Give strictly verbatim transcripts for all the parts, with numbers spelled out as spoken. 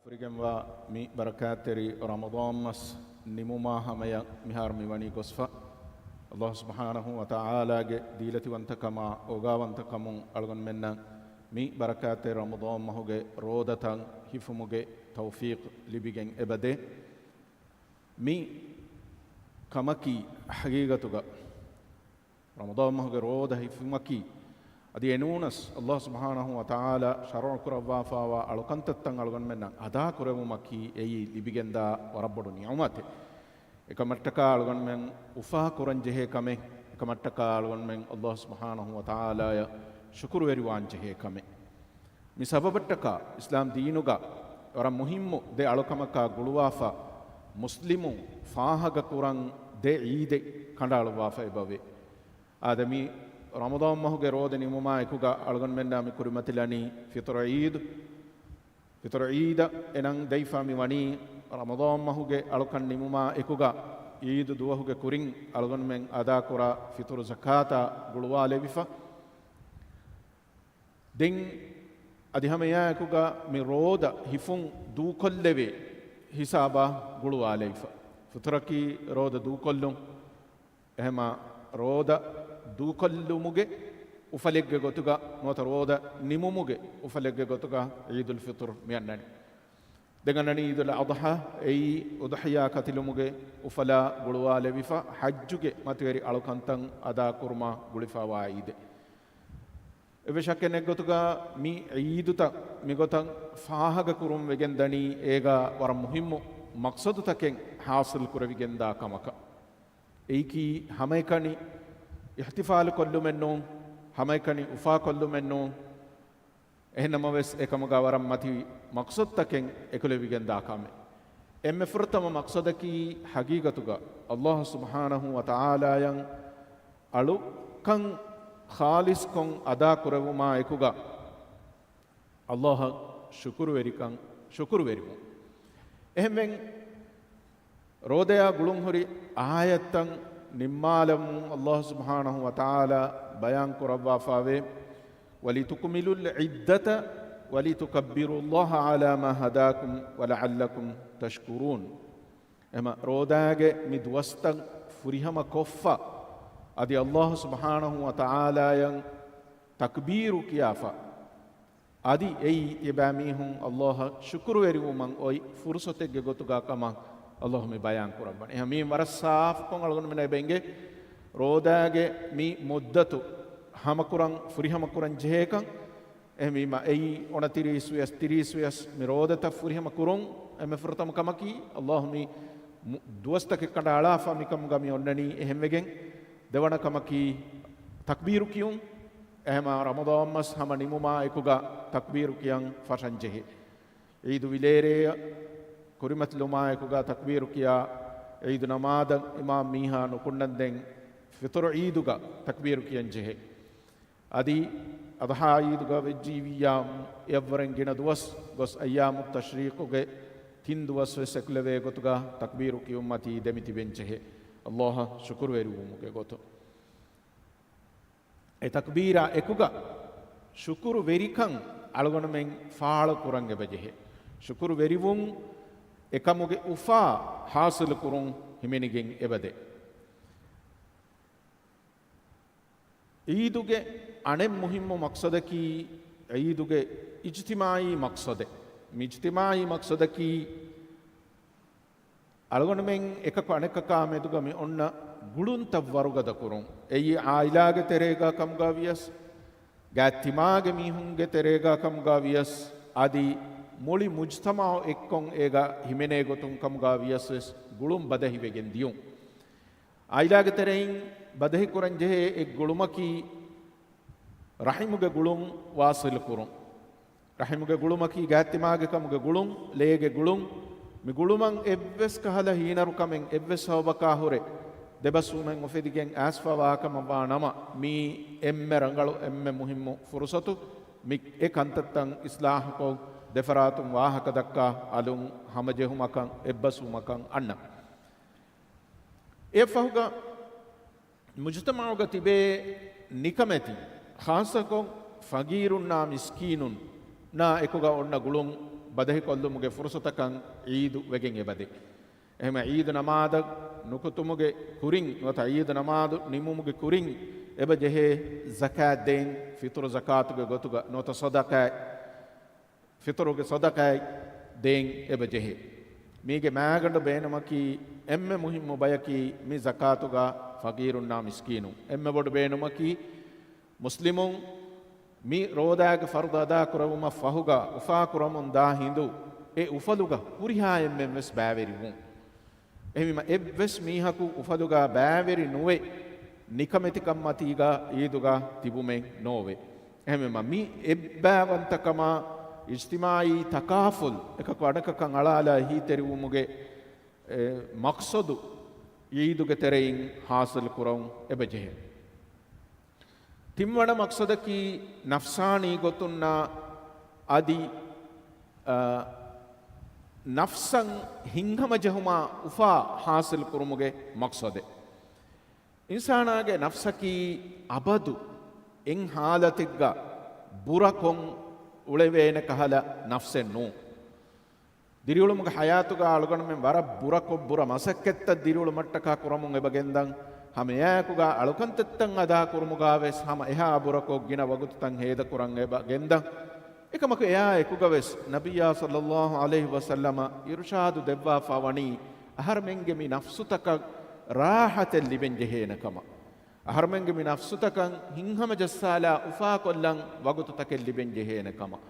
ކުރިގެންވާ މި ބަރަކާތްތެރި ރަމަޟާން މަސް ނިމުމާ ހަމަޔަށް މިހާރު މިވަނީ ގޮސްފަ. އަލްލާހު ސުބްޙާނަހު ވަތަޢާލާގެ ދީލަތިވަންތަކަމާ އޯގާވަންތަކަމުން އަޅުގަނޑުމެންނަށް މި ބަރަކާތްތެރި ރަމަޟާން މަހުގެ ރޯދަތައް ހިފުމުގެ ތައުފީޤު ލިބިގެން އެބަދޭ. މި ކަމަކީ ހަގީގަތުގަ ރަމަޟާން މަހުގެ ރޯދަ ހިފުމަކީ، އަދި އެނޫނަސް އަލްލާހު ސުބްޙާނަހު ވަތަޢާލާ ޝަރުޢު ކުރައްވާފާވާ އަޅުކަންތައްތައް އަޅުގަނޑުމެންނަށް އަދާ ކުރެވުމަކީ އެއީ ލިބިގެންދާ ވަރަށް ބޮޑު ނިޢުމަތެއް. އެކަމަށްޓަކާ އަޅުގަނޑުމެން އުފާ ކުރަން ޖެހޭ ކަމެއް، އެކަމަށްޓަކާ އަޅުގަނޑުމެން އަލްލާހު ސުބްޙާނަހު ވަތަޢާލާޔަށް ޝުކުރުވެރިވާން ޖެހޭ ކަމެއް. މި ސަބަބަށްޓަކާ އިސްލާމް ދީނުގަ ވަރަށް މުހިއްމު ދެ އަޅުކަމަކާ ގުޅުވާފަ، މުސްލިމުން ފާހަގަކުރަން ދެ ޢީދެއް ކަނޑައަޅުއްވާފަ އެބަވޭ. އާދެ، މި ރަމަޟާން މަހުގެ ރޯދަ ނިމުމާ އެކުގަ އަޅުގަނޑުމެންނާ މި ކުރިމަތިލަނީ ފިޠުރު ޢީދު. ފިޠުރު ޢީދަށް އެ ނަން ދެވިފަ މި ވަނީ ރަމަޟާން މަހުގެ އަޅުކަން ނިމުމާ އެކުގަ ޢީދު ދުވަހުގެ ކުރިން އަޅުގަނޑުމެން އަދާކުރާ ފިޠުރު ޒަކާތާ ގުޅުވާލެވިފަ. ދެން އަދި ހަމައެއާއެކުގަ މި ރޯދަ ހިފުން ދޫކޮށްލެވޭ ހިސާބާ ގުޅުވާލެވިފަ. ފިޠުރަކީ ރޯދަ ދޫކޮށްލުން. އެހެމަ ރޯދަ ދޫކޮށްލުމުގެ އުފަލެއްގެ ގޮތުގަ ނުވަތަ ރޯދަ ނިމުމުގެ އުފަލެއްގެ ގޮތުގަ ޢީދުލް ފިޠުރު މިއަންނަނީ. ދެން އަންނަނީ ޢީދުލް އަޟްޙާ، އެއީ އުޟްޙިޔާ ކަތިލުމުގެ އުފަލާ ގުޅުވާލެވިފަ، ޙައްޖުގެ މަތިވެރި އަޅުކަންތައް އަދާކުރުމާ ގުޅިފަވާ ޢީދެއް. އެއްވެސް ޝައްކެއް ނެތްގޮތުގަ މި ޢީދުތައް މިގޮތަށް ފާހަގަކުރުން ވެގެންދަނީ އޭގަ ވަރަށް މުހިއްމު މަޤްޞަދުތަކެއް ޙާޞިލް ކުރެވިގެންދާ ކަމަކަށް. އެއީކީ ހަމައެކަނި އިޙްތިފާލު ކޮށްލުމެއްނޫން، ހަމައެކަނި އުފާކޮށްލުމެއްނޫން. އެހެންނަމަވެސް އެކަމުގަ ވަރަށް މަތި މަޤްޞަދުތަކެއް އެކުލެވިގެންދާ ކަމެއް. އެންމެ ފުރަތަމަ މަޤްޞަދަކީ ޙަޤީޤަތުގަ އަލްލާހު ސުބްޙާނަހު ވަތަޢާލާޔަށް އަޅުކަން ޚާލިޞްކޮށް އަދާ ކުރެވުމާ އެކުގަ އަލްލާހަށް ޝުކުރުވެރިކަން، ޝުކުރުވެރިވުން. އެހެންވެ، ރޯދަޔާ ގުޅުންހުރި އާޔަތްތައް ނިންމާލަމުން އަލްލާހު ސުބްޙާނަހު ވަތަޢާލާ ބަޔާން ކުރައްވާފައިވޭ، وَلِتُكْمِلُوا الْعِدَّةَ وَلِتُكَبِّرُوا اللَّهَ عَلَىٰ مَا هَدَاكُمْ وَلَعَلَّكُمْ تَشْكُرُونَ. އެމަ ރޯދާގެ މި ދުވަސްތައް ފުރިހަމަ ކޮށްފަ، އަދި އަލްލާހު ސުބްޙާނަހު ވަތަޢާލާޔަށް ތަކްބީރު ކިޔާފަ، އަދި އެއީ ތިޔަބައިމީހުން އަލްލާހަށް ޝުކުރުވެރިވުމަށް އޮތް ފުރުޞަތެއްގެ ގޮތުގަ ކަމަށް އަލްލާހު މި ބަޔާން ކުރައްވަނީ. އެހެން މީ ވަރަށް ސާފުކޮށް އަޅުގަނޑުމެންނަށް އެބަ އެނގޭ، ރޯދާގެ މި މުއްދަތު ހަމަކުރަން، ފުރިހަމަކުރަން ޖެހޭކަން. އެހެންވީމަ އެއީ އޮނަތިރީސް ވިޔަސް، ތިރީސް ވިޔަސް މި ރޯދަތައް ފުރިހަމަ ކުރުން އެންމެ ފުރަތަމަ ކަމަކީ، އަލްލާހު މި މު-، ދުވަސްތަކެއް ކަނޑައަޅާފަ މިކަމުގަ މި އޮންނަނީ. އެހެންވެގެން ދެވަނަ ކަމަކީ ތަކްބީރު ކިޔުން. އެހެމަ ރަމަޟާން މަސް ހަމަ ނިމުމާ އެކުގަ ތަކްބީރު ކިޔަން ފަށަން ޖެހޭ. ޢީދު ވިލޭރޭއަށް ކުރިމަތިލުމާ އެކުގަ ތަކްބީރު ކިޔާ، ޢީދު ނަމާދަށް އިމާމް މީހާ ނުކުންނަންދެން ފިޠުރު ޢީދުގަ ތަކްބީރު ކިޔަން ޖެހޭ. އަދި އަޟްޙާ ޢީދުގަ ވެއްޖިއްޔާ އެއަށްވުރެން ގިނަ ދުވަސް ގޮސް އައްޔާމު ތަޝްރީޤުގެ ތިން ދުވަސް ވެސް އެކުލެވޭ ގޮތުގަ ތަކްބީރު ކިޔުން މަތީ ދެމިތިބެން ޖެހޭ، އަލްލާހަށް ޝުކުރުވެރިވުމުގެ ގޮތުން. އެ ތަކްބީރާ އެކުގަ ޝުކުރުވެރިކަން އަޅުގަނޑުމެން ފާޅު ކުރަން އެބަޖެހޭ. ޝުކުރުވެރިވުން އެކަމުގެ އުފާ ޙާޞިލު ކުރުން ހިމެނިގެން އެބަދޭ. ޢީދުގެ އަނެއް މުހިއްމު މަޤްޞަދަކީ ޢީދުގެ އިޖްތިމާޢީ މަޤްޞަދެއް. މި އިޖްތިމާޢީ މަޤްޞަދަކީ އަޅުގަނޑުމެން އެކަކު އަނެކަކާ މެދުގަ މި އޮންނަ ގުޅުންތައް ވަރުގަދަ ކުރުން. އެއީ ޢާއިލާގެ ތެރޭގަ ކަމުގަ ވިޔަސް، ގާތްތިމާގެ މީހުންގެ ތެރޭގަ ކަމުގަ ވިޔަސް، އަދި މުޅި މުޖްތަމަޢު އެއްކޮށް އޭގަ ހިމެނޭ ގޮތުން ކަމުގަ ވިޔަސް ވެސް ގުޅުން ބަދަހިވެގެން ދިޔުން. ޢާއިލާގެ ތެރެއިން ބަދަހިކުރަން ޖެހޭ އެއް ގުޅުމަކީ ރަޙިމުގެ ގުޅުން ވާޞިލު ކުރުން. ރަޙިމުގެ ގުޅުމަކީ ގާތްތިމާގެ ކަމުގެ ގުޅުން، ލޭގެ ގުޅުން. މި ގުޅުމަށް އެއްވެސް ކަހަލަ ހީނަރުކަމެއް އެއްވެސް ސަބަބަކާ ހުރެ ދެބަސްވުމެއް އުފެދިގެން އައިސްފަވާ ކަމަށް ވާ ނަމަ، މީ އެންމެ ރަނގަޅު، އެންމެ މުހިއްމު ފުރުޞަތު. މި އެ ކަންތައްތައް އިޞްލާޙުކޮށް، ދެފަރާތުން ވާހަކަ ދައްކާ އަލުން ހަމަޖެހުމަކަށް، އެއްބަސްވުމަކަށް އަންނަ. އެއަށްފަހުގަ މުޖުތަމަޢުގަ ތިބޭ ނިކަމެތި، ޚާއްޞަކޮށް ފަގީރުންނާ މިސްކީނުންނާ އެކުގަ އޮންނަ ގުޅުން ބަދަހިކޮށްލުމުގެ ފުރުސަތަކަށް ޢީދު ވެގެން އެބަދޭ. އެހެމަ ޢީދު ނަމާދަށް ނުކުތުމުގެ ކުރިން ނުވަތަ ޢީދު ނަމާދު ނިމުމުގެ ކުރިން އެބަ ޖެހޭ ޒަކާތް ދޭން، ފިޠުރު ޒަކާތުގެ ގޮތުގަ ނުވަތަ ޞަދަޤާތް، ފިޠުރުގެ ޞަދަޤާތް ދޭން އެބަ ޖެހޭ. މީގެ މާގަނޑު ބޭނުމަކީ އެންމެ މުހިއްމު ބަޔަކީ މި ޒަކާތުގަ ފަޤީރުންނާ މިސްކީނުން. އެންމެ ބޮޑު ބޭނުމަކީ މުސްލިމުން މި ރޯދާގެ ފަރުޟު އަދާކުރެވުމަށް ފަހުގަ އުފާކުރަމުން ދާ ހިނދު އެ އުފަލުގަ ހުރިހާ އެންމެން ވެސް ބައިވެރިވުން. އެހެންވީމަ އެއްވެސް މީހަކު އުފަލުގަ ބައިވެރި ނުވެ، ނިކަމެތިކަން މަތީގަ ޢީދުގަ ތިބުމެއް ނޯވޭ. އެހެންވީމަ މި އެއްބައިވަންތަކަމާ އިޖްތިމާޢީ ތަކާފުލް އެކަކު އަނެކަކަށް އަޅާލާ އެހީތެރިވުމުގެ، އެ، މަޤްޞަދު ޢީދުގެ ތެރެއިން ޙާޞިލު ކުރަން އެބަޖެހޭ. ތިންވަނަ މަޤްޞަދަކީ ނަފްސާނީ ގޮތުންނާ އަދި، އަ، ނަފްސަށް ހިތްހަމަޖެހުމާ އުފާ ޙާޞިލު ކުރުމުގެ މަޤްޞަދެއް. އިންސާނާގެ ނަފްސަކީ އަބަދު އެއް ޙާލަތެއްގަ ބުރަކޮށް އުޅެވޭނެ ކަހަލަ ނަފްސެއް ނޫން. ދިރިއުޅުމުގެ ޙަޔާތުގަ އަޅުގަނޑުމެން ވަރަށް ބުރަކޮށް، ބުރަ މަސައްކަތްތައް ދިރިއުޅުމަށްޓަކާ ކުރަމުން އެބަ ގެންދަން. ހަމައެއާއެކުގަ އަޅުކަންތައްތައް އަދާކުރުމުގަވެސް ހަމަ އެހާ ބުރަކޮށް ގިނަ ވަގުތުތައް ހޭދަކުރަން އެބަ ގެންދަން. އެކަމަކު އެއާއެކުގަވެސް ނަބިއްޔާ ޞައްލައްލާހު ޢަލައިހި ވަސައްލަމަ އިރުޝާދު ދެއްވާފަ ވަނީ އަހަރުމެންގެ މި ނަފްސުތަކަށް ރާޙަތެއް ލިބެން ޖެހޭނެ ކަމަށް. އަހަރުމެންގެ މި ނަފްސުތަކަށް ހިތްހަމަޖައްސާލާ އުފާކޮށްލަން ވަގުތުތަކެއް ލިބެން ޖެހޭނެ ކަމަށް.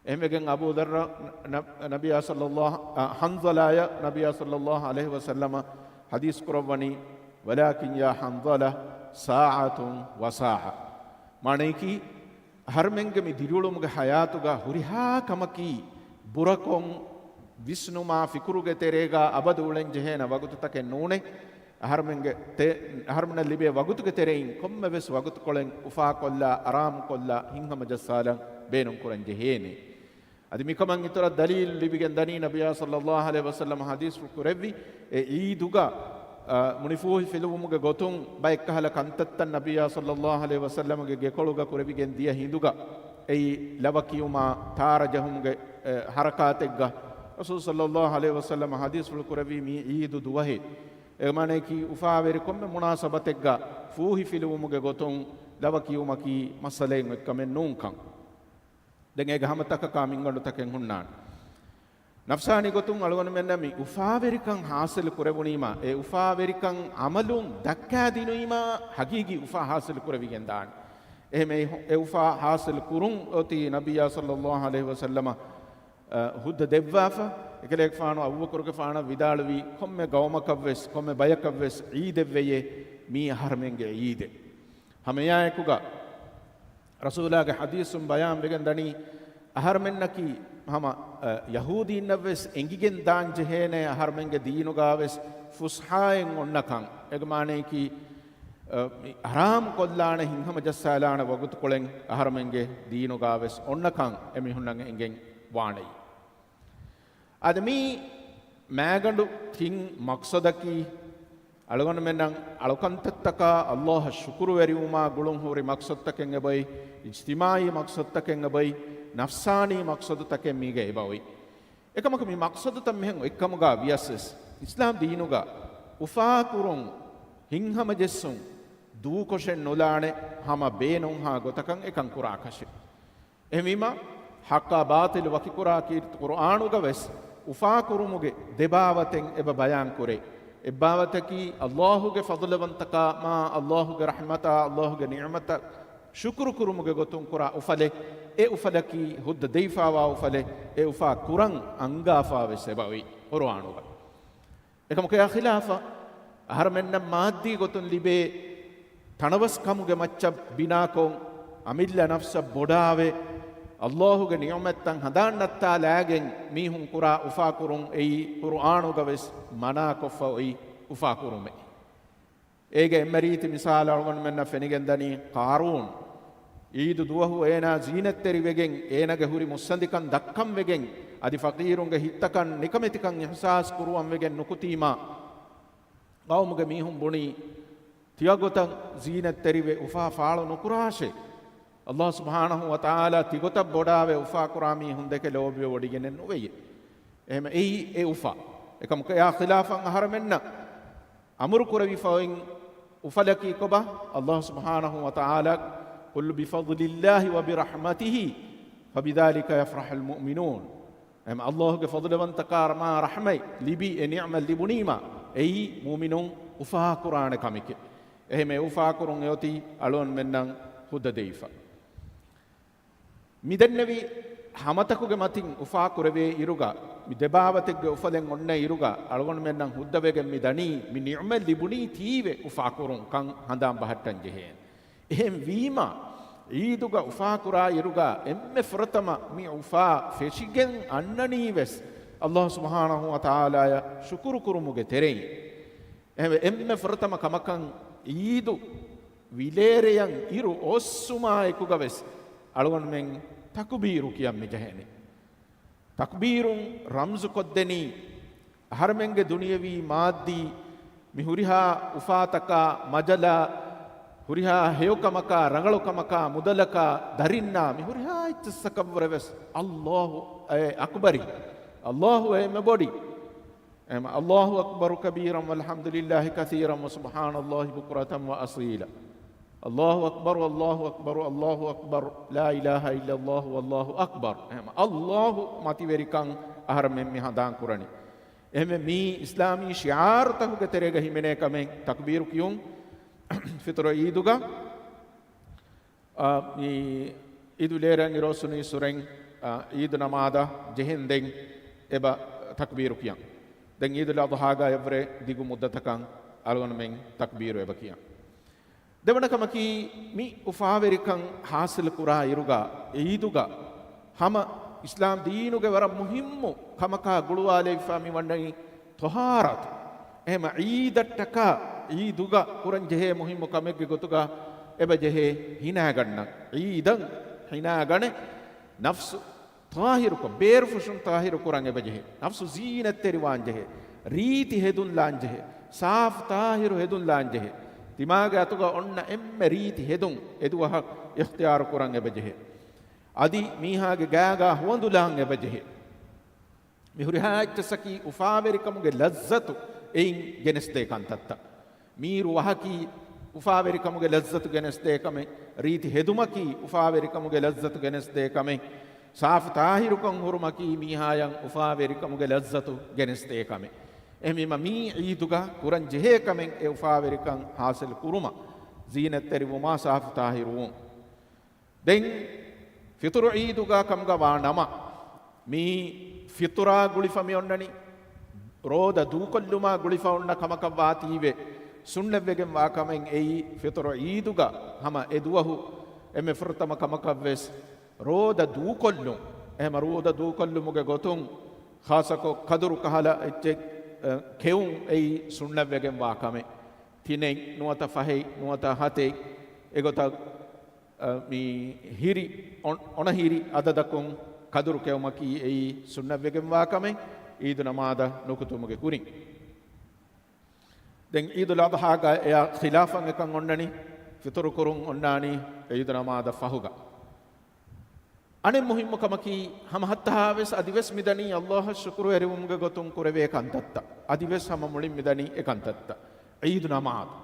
އެހެންވެގެން އަބޫ ޛައްރަށް ނަ-، ނަބިއްޔާ ޞައްލައްލާހު، އަ، ޙަންޒަލާޔަށް ނަބިއްޔާ ޞައްލައްލާހު ޢަލައިހި ވަސައްލަމަ ޙަދީޘް ކުރައްވަނީ، "ولكن يا حنظلة ساعة وساعة." މާނަޔަކީ، އަހަރުމެންގެ މި ދިރިއުޅުމުގެ ޙަޔާތުގަ ހުރިހާ ކަމަކީ ބުރަކޮށް ވިސްނުމާ ފިކުރުގެ ތެރޭގަ އަބަދު އުޅެން ޖެހޭނެ ވަގުތުތަކެއް ނޫނޭ. އަހަރުމެންގެ ތެ-، އަހަރުމެންނަށް ލިބޭ ވަގުތުގެ ތެރެއިން ކޮންމެވެސް ވަގުތުކޮޅެއް އުފާކޮށްލާ، އަރާމުކޮށްލާ، ހިތްހަމަޖައްސާލަން ބޭނުންކުރަން ޖެހޭނެ. އަދި މިކަމަށް އިތުރަށް ދަލީލު ލިބިގެން ދަނީ، ނަބިއްޔާ ޞައްލައްލާހު ޢަލައިހި ވަސައްލަމަ ޙަދީޘްފުޅު ކުރެއްވި، އެ ޢީދުގަ، އަ، މުނިފޫހިފިލުވުމުގެ ގޮތުން ބައެއްކަހަލަ ކަންތައްތައް ނަބިއްޔާ ޞައްލައްލާހު ޢަލައިހި ވަސައްލަމަގެ ގެކޮޅުގަ ކުރެވިގެން ދިޔަ ހިނދުގަ، އެއީ ލަވަ ކިޔުމާ، ތާރަ ޖަހުމުގެ، އެ، ޙަރަކާތެއްގަ ރަސޫލު ޞައްލައްލާހު ޢަލައިހި ވަސައްލަމަ ޙަދީޘްފުޅު ކުރެއްވީ މީ ޢީދު ދުވަހެއް. އެ މާނަޔަކީ އުފާވެރި ކޮންމެ މުނާސަބަތެއްގަ ފޫހިފިލުވުމުގެ ގޮތުން ލަވަ ކިޔުމަކީ މައްސަލައެއް އޮތްކަމެއް ނޫންކަން. ދެން އޭގެ ހަމަތަކަކާ މިންގަނޑުތަކެއް ހުންނާނެ. ނަފްސާނީ ގޮތުން އަޅުގަނޑުމެންނަށް މި އުފާވެރިކަން ޙާޞިލު ކުރެވުނީމާ، އެ އުފާވެރިކަން ޢަމަލުން ދައްކާދިނުވީމާ، ޙަޤީޤީ އުފާ ޙާޞިލު ކުރެވިގެންދާނެ. އެހެން އެ އުފާ ޙާޞިލު ކުރުން އޮތީ ނަބިއްޔާ ޞައްލައްލާހު ޢަލައިހި ވަސައްލަމަ، އަ، ހުއްދަ ދެއްވާފަ، އެކަލޭގެފާނު އަބޫބަކުރުގެފާނަށް ވިދާޅުވީ، ކޮންމެ ގައުމަކަށްވެސް، ކޮންމެ ބަޔަކަށްވެސް ޢީދެއްވެޔޭ، މީ އަހަރުމެންގެ ޢީދެއް. ހަމައެއާއެކުގަ ރަސޫލާގެ ޙަދީޘުން ބަޔާން ވެގެން ދަނީ، އަހަރުމެންނަކީ ހަމަ، އަ، ޔަހޫދީންނަށްވެސް އެނގިގެން ދާން ޖެހޭނެ، އަހަރުމެންގެ ދީނުގަވެސް ފުސްޙާއެއް އޮންނަކަން. އޭގެ މާނަޔަކީ، އަ، މި ޙަރާމް ކޮށްލާނެ، ހިތްހަމަޖައްސާލާނެ ވަގުތުކޮޅެއް އަހަރުމެންގެ ދީނުގަވެސް އޮންނަކަން އެމީހުންނަށް އެނގެން ވާނެއީ. އަދި މި މާގަނޑު ތިން މަޤްޞަދަކީ، އަޅުގަނޑުމެންނަށް އަޅުކަންތައްތަކާ ﷲ އަށް ޝުކުރުވެރިވުމާ ގުޅުން ހުރި މަޤްޞަދުތަކެއް އެބައޮތް، އިޖްތިމާޢީ މަޤްޞަދުތަކެއް އެބައޮތް، ނަފްސާނީ މަޤްޞަދުތަކެއް މީގަ އެބައޮތް. އެކަމަކު މި މަޤްޞަދުތައް މިހެން އޮތްކަމުގަ ވިޔަސްވެސް، އިސްލާމް ދީނުގަ އުފާކުރުން، ހިތްހަމަޖެއްސުން، ދޫކޮށެއް ނުލާނެ ހަމަ ބޭނުންހާ ގޮތަކަށް އެކަން ކުރާކަށެއް. އެހެންވީމަ، ޙައްޤާ ބާޠިލު ވަކިކުރާ ކީރިތި ޤުރުއާނުގަ ވެސް އުފާކުރުމުގެ ދެ ބާވަތެއް އެބަ ބަޔާން ކުރޭ. އެއްބާވަތަކީ، ﷲ ގެ ފަޟްލުވަންތަކަމާ، ﷲ ގެ ރަޙްމަތާ، ﷲ ގެ ނިޢުމަތަށް ޝުކުރު ކުރުމުގެ ގޮތުން ކުރާ އުފަލެއް. އެ އުފަލަކީ ހުއްދަ ދެވިފާވާ އުފަލެއް. އެ އުފާ ކުރަން އަންގާފާ ވެސް އެބައޮތް ޤުރުއާނުގަ. އެކަމަކު އެއާ ޚިލާފަށް، އަހަރުމެންނަށް މާއްދީ ގޮތުން ލިބޭ ތަނަވަސްކަމުގެ މައްޗަށް ބިނާކޮށް، އަމިއްލަ ނަފްސަށް ބޮޑާވެ، ﷲ ގެ ނިޢުމަތްތައް ހަނދާން ނައްތާލާގެން މީހުން ކުރާ އުފާކުރުން އެއީ ޤުރުއާނުގަ ވެސް މަނާކޮށްފަ އޮތް އުފާކުރުމެއް. އޭގެ އެންމެ ރީތި މިސާލަށް އަޅުގަނޑުމެންނަށް ފެނިގެންދަނީ ޤާރޫން. ޢީދު ދުވަހު އޭނާ ޒީނަތްތެރިވެގެން، އޭނާގެ ހުރި މުއްސަނދިކަން ދައްކަން ވެގެން، އަދި ފަޤީރުންގެ ހިތްތަކަށް ނިކަމެތިކަން އިޙްސާސް ކުރުވަން ވެގެން ނުކުތީމާ، ޤައުމުގެ މީހުން ބުނީ، ތިޔަގޮތަށް ޒީނަތްތެރިވެ އުފާ ފާޅު ނުކުރާށޭ. ﷲ ސުބްޙާނަހޫ ވަތަޢާލާ ތިގޮތަށް ބޮޑާވެ އުފާކުރާ މީހުންދެކެ ލޯބިވެވޮޑިގެނެއް ނުވެޔޭ. އެހެމަ އެއީ އެ އުފާ. އެކަމަކު އެއާ ޚިލާފަށް އަހަރެމެންނަށް އަމުރު ކުރެވިފައި އޮތް އުފަލަކީ ކޮބާ؟ ﷲ ސުބްޙާނަހޫ ވަތަޢާލާ، "قل بفضل الله وبرحمته فبذلك يفرح المؤمنون." އެހެމަ ﷲގެ ފަޟްލުވަންތަކާ މާ ރަޙްމަތް ލިބި އެ ނިޢުމަތް ލިބުނީމާ، އެއީ މުއުމިނުން އުފާކުރާނެ ކަމެކޭ. އެހެމަ އެ އުފާކުރުން އެއޮތީ އަޅުގަނޑުމެންނަށް ހުއްދަ ދެވިފަ. މި ދެންނެވި ހަމަތަކުގެ މަތިން އުފާކުރެވޭ އިރުގަ، މި ދެބާވަތެއްގެ އުފަލެއް އޮންނަ އިރުގަ، އަޅުގަނޑުމެންނަށް ހުއްދަވެގެން މި ދަނީ، މި ނިޢުމަތް ލިބުނީ ތީވެ އުފާކުރުން ކަން ހަނދާން ބަހައްޓަން ޖެހޭނެ. އެހެން ވީމާ، ޢީދުގަ އުފާކުރާ އިރުގަ އެންމެ ފުރަތަމަ މި އުފާ ފެށިގެން އަންނަނީ ވެސް ﷲ ސުބްޙާނަހޫ ވަތަޢާލާޔަށް ޝުކުރު ކުރުމުގެ ތެރެއިން. އެހެންވެ، އެންމެ ފުރަތަމަ ކަމަކަށް ޢީދު ވިލޭރެޔަން އިރު އޮއްސުމާ އެކުގަ ވެސް އަޅުގަނޑުމެން ތަކުބީރު ކިޔަން މި ޖެހޭނެ. ތަކުބީރުން ރަމްޒު ކޮށްދެނީ، އަހަރެމެންގެ ދުނިޔަވީ މާއްދީ މި ހުރިހާ އުފާތަކާ، މަޖަލާ، ހުރިހާ ހެޔޮކަމަކާ، ރަނގަޅުކަމަކާ، މުދަލަކާ، ދަރިންނާ، މި ހުރިހާ އެއްޗަށްސަކަށްވުރެ ވެސް ﷲ އެ އަކްބަރީ، ﷲ އެ އެންމެ ބޮޑީ. އެހެމަ، "الله أكبر كبيرا والحمد لله كثيرا وسبحان الله بكرة وأصيلا. الله أكبر، الله أكبر، الله أكبر، لا إله إلا الله والله أكبر." އެހެމަ، ﷲ މަތިވެރިކަން އަހަރެމެން މި ހަނދާން ކުރަނީ. އެހެންވެ، މީ އިސްލާމީ ޝިޢާރުތަކުގެ ތެރޭގަ ހިމެނޭ ކަމެއް ތަކްބީރު ކިޔުން. ފިޠުރު ޢީދުގަ، އާ، މި ޢީދު ލޭރަން އިރުއޮއްސުނީ ސުރެން، އާ، ޢީދު ނަމާދަށް ޖެހެންދެން އެބަ ތަކްބީރު ކިޔަން. ދެން ޢީދުލް އަޟްޙާގަ އެއްވުރެ ދިގު މުއްދަތަކަށް އަޅުގަނޑުމެން ތަކްބީރު އެބަ ކިޔަން. ދެވަނަ ކަމަކީ، މި އުފާވެރިކަން ޙާޞިލު ކުރާ އިރުގަ، ޢީދުގަ ހަމަ އިސްލާމް ދީނުގެ ވަރަށް މުހިއްމު ކަމަކާ ގުޅުވާލެވިފަ މި ވަންނަނީ ޠަހާރަތު. އެހެމަ ޢީދަށްޓަކާ ޢީދުގަ ކުރަން ޖެހޭ މުހިއްމު ކަމެއްގެ ގޮތުގަ އެބަ ޖެހޭ ހިނާގަންނަން. ޢީދަށް ހިނާގަނެ ނަފްސު ޠާހިރުކޮށް، ބޭރުފުށުން ޠާހިރު ކުރަން އެބަޖެހޭ. ނަފްސު ޒީނަތްތެރިވާން ޖެހޭ. ރީތި ހެދުން ލާން ޖެހޭ. ސާފު ޠާހިރު ހެދުން ލާން ޖެހޭ. ތިމާގެ އަތުގަ އޮންނަ އެންމެ ރީތި ހެދުން އެދުވަހަށް އިޚްތިޔާރު ކުރަން އެބަޖެހޭ. އަދި މީހާގެ ގާގާ ހުވަނދުލާން އެބަޖެހޭ. މި ހުރިހާ އެއްޗަކީ އުފާވެރިކަމުގެ ލައްޒަތު އެއިން ގެނެސްދޭ ކަންތައްތައް. މީރު ވަހަކީ އުފާވެރިކަމުގެ ލައްޒަތު ގެނެސްދޭ ކަމެއް، ރީތި ހެދުމަކީ އުފާވެރިކަމުގެ ލައްޒަތު ގެނެސްދޭ ކަމެއް، ސާފު ޠާހިރުކަން ހުރުމަކީ މީހާޔަށް އުފާވެރިކަމުގެ ލައްޒަތު ގެނެސްދޭ ކަމެއް. އެހެންވީމަ މީ ޢީދުގަ ކުރަން ޖެހޭ ކަމެއް އެ އުފާވެރިކަން ޙާޞިލު ކުރުމަށް، ޒީނަތްތެރިވުމާ ސާފު ޠާހިރުވުން. ދެން ފިޠުރު ޢީދުގަ ކަމުގަ ވާ ނަމަ، މީ ފިޠުރާ ގުޅިފަ މި އޮންނަނީ، ރޯދަ ދޫކޮށްލުމާ ގުޅިފަ އޮންނަ ކަމަކަށް ވާތީވެ، ސުންނަތްވެގެން ވާ ކަމެއް އެއީ، ފިޠުރު ޢީދުގަ ހަމަ އެ ދުވަހު އެންމެ ފުރަތަމަ ކަމަކަށް ވެސް ރޯދަ ދޫކޮށްލުން. އެހެމަ ރޯދަ ދޫކޮށްލުމުގެ ގޮތުން ޚާއްޞަކޮށް ކަދުރު ކަހަލަ އެއްޗެއް، އަ، ކެއުން އެއީ ސުންނަތްވެގެން ވާ ކަމެއް. ތިނެއް ނުވަތަ ފަހެއް ނުވަތަ ހަތެއް އެގޮތަށް އަ، މި ހިރި، އޮން-، އޮނަހިރި އަދަދަކުން ކަދުރު ކެއުމަކީ އެއީ ސުންނަތްވެގެންވާ ކަމެއް، ޢީދު ނަމާދަށް ނުކުތުމުގެ ކުރިން. ދެން ޢީދުލް އަޟްޙާގަ އެއާ ޚިލާފަށް އެކަން އޮންނަނީ، ފިޠުރު ކުރުން އޮންނާނީ ޢީދު ނަމާދަށް ފަހުގަ. އަނެއް މުހިއްމު ކަމަކީ، ހަމަ ހައްތަހާ ވެސް އަދިވެސް މިދަނީ ﷲ އަށް ޝުކުރުވެރިވުމުގެ ގޮތުން ކުރެވޭ ކަންތައްތައް. އަދިވެސް ހަމަ މުޅިން މިދަނީ އެ ކަންތައްތައް. ޢީދު ނަމާދު.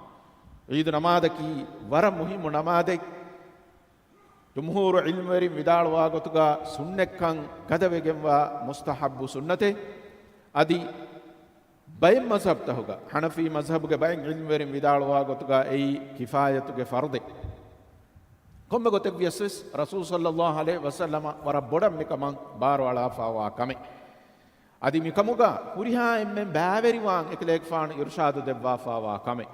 ޢީދު ނަމާދަކީ ވަރަށް މުހިއްމު ނަމާދެއް. ޖުމްހޫރު ޢިލްމުވެރިން ވިދާޅުވާ ގޮތުގަ ސުންނަތްކަން ގަދަވެގެންވާ މުސްތަޙައްބު ސުންނަތެއް. އަދި ބައެއް މަޒްހަބްތަހުގަ، ޙަނަފީ މަޒްހަބުގެ ބައެއް ޢިލްމުވެރިން ވިދާޅުވާ ގޮތުގަ އެއީ ކިފާޔަތުގެ ފަރުޟެއް. ކޮންމެ ގޮތެއް ވިޔަސް ވެސް ރަސޫލު ޞައްލައްލާހު ޢަލައިހި ވަސައްލަމަ ވަރަށް ބޮޑަށް މިކަމަށް ބާރުއަޅާފައިވާ ކަމެއް. އަދި މިކަމުގަ ހުރިހާ އެންމެން ބައިވެރިވާން އެކަލޭގެފާނު އިރުޝާދު ދެއްވާފައިވާ ކަމެއް.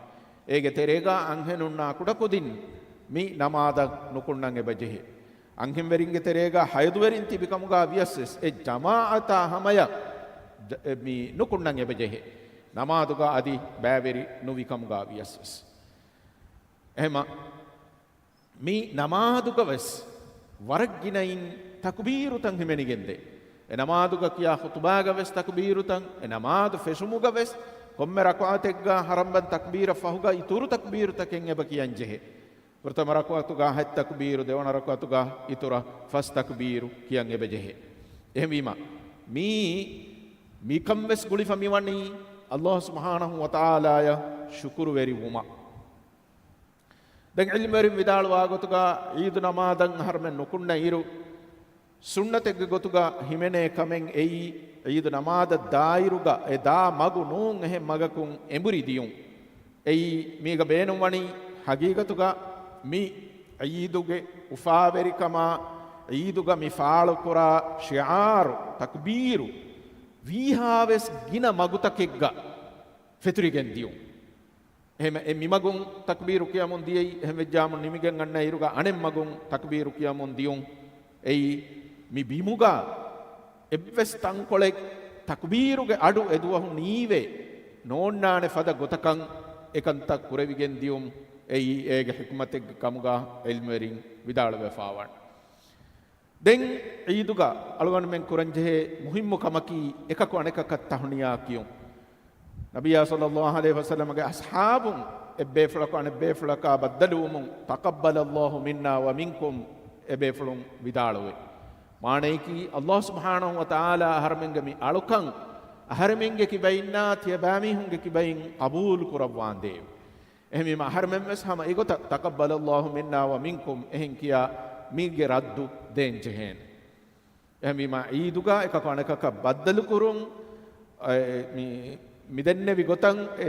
އޭގެ ތެރޭގަ އަންހެނުންނާ ކުޑަކުދިން މި ނަމާދަށް ނުކުންނަން އެބަޖެހޭ. އަންހެންވެރިންގެ ތެރޭގަ ހައިޟުވެރިން ތިބިކަމުގަ ވިޔަސް ވެސް އެ ޖަމާޢަތާ ހަމަޔަށް ޖަ-، އެ މި ނުކުންނަން އެބަޖެހޭ. ނަމާދުގަ އަދި ބައިވެރި ނުވިކަމުގަ ވިޔަސް ވެސް. އެހެމަ މި ނަމާދުގަ ވެސް ވަރަށް ގިނައިން ތަކުބީރުތައް ހިމެނިގެންދޭ. އެ ނަމާދުގަ ކިޔާ ޚުޠުބާގަ ވެސް ތަކުބީރުތައް، އެ ނަމާދު ފެށުމުގަ ވެސް ކޮންމެ ރަކުޢަތެއްގަ ހަރަމްބަން ތަކުބީރަށް ފަހުގަ އިތުރު ތަކުބީރުތަކެއް އެބަ ކިޔަން ޖެހޭ. ފުރަތަމަ ރަކުޢަތުގަ ހަތް ތަކްބީރު، ދެވަނަ ރަކުޢަތުގަ އިތުރަށް ފަސް ތަކްބީރު ކިޔަން އެބަޖެހޭ. އެހެންވީމަ، މީ މިކަން ވެސް ގުޅިފަ މިވަނީ ﷲ ސުބްޙާނަހޫ ވަތަޢާލާއަށް ޝުކުރުވެރިވުމަށް. ދެން ޢިލްމުވެރިން ވިދާޅުވާ ގޮތުގަ ޢީދު ނަމާދަށް އަހަރުމެން ނުކުންނަ އިރު، ސުންނަތެއްގެ ގޮތުގަ ހިމެނޭ ކަމެއް އެއީ، ޢީދު ނަމާދަށް ދާއިރުގަ އެ ދާ މަގު ނޫން އެހެން މަގަކުން އެނބުރި ދިޔުން. އެއީ، މީގަ ބޭނުންވަނީ ހަގީގަތުގަ މި ޢީދުގެ އުފާވެރިކަމާ، ޢީދުގަ މި ފާޅުކުރާ ޝިޢާރު، ތަކްބީރު، ވީހާވެސް ގިނަ މަގުތަކެއްގަ ފެތުރިގެން ދިޔުން. އެހެން އެ މިމަގުން ތަކްބީރު ކިޔަމުން ދިޔައީ، އެހެން ވެއްޖާމުން ނިމިގެން އަންނަ އިރުގަ އަނެއް މަގުން ތަކްބީރު ކިޔަމުން ދިޔުން. އެއީ، މި ބިމުގަ އެއްވެސް ތަންކޮޅެއް ތަކްބީރުގެ އަޑު އެދުވަހު ނީވެ ނޯންނާނެ ފަދަ ގޮތަކަށް އެކަންތައް ކުރެވިގެން ދިޔުން. އެއީ، އޭގެ ޙިކްމަތެއްގެ ކަމުގަ ޢިލްމުވެރިން ވިދާޅުވެފާވާނެ. ދެން ޢީދުގަ އަޅުގަނޑުމެން ކުރަންޖެހޭ މުހިއްމު ކަމަކީ އެކަކު އަނެކަކަށް ތަހުނިޔާ ކިޔުން. ނަބިއްޔާ ޞައްލައްލާހު ޢަލައިހި ވަސައްލަމަގެ އަޞްޙާބުން އެއްބޭފުޅަކު އަނެއްބޭފުޅަކާ ބައްދަލުވުމުން، "تقبل الله منا ومنكم" އެބޭފުޅުން ވިދާޅުވި. މާނަޔަކީ، ﷲ ސުބްޙާނަހޫ ވަތަޢާލާ އަހަރެމެންގެ މި އަޅުކަން އަހަރެމެންގެ ކިބައިންނާ ތިޔަބައިމީހުންގެ ކިބައިން ޤަބޫލު ކުރައްވާނދޭވެ. އެހެންވީމަ، އަހަރެމެން ވެސް ހަމަ އެގޮތަށް "تقبل الله منا ومنكم" އެހެން ކިޔާ މީގެ ރައްދު ދޭން ޖެހޭނެ. އެހެންވީމަ، ޢީދުގަ އެކަކު އަނެކަކަށް ބައްދަލުކުރުން، އެ، މި، މި ދެންނެވި ގޮތަށް، އެ،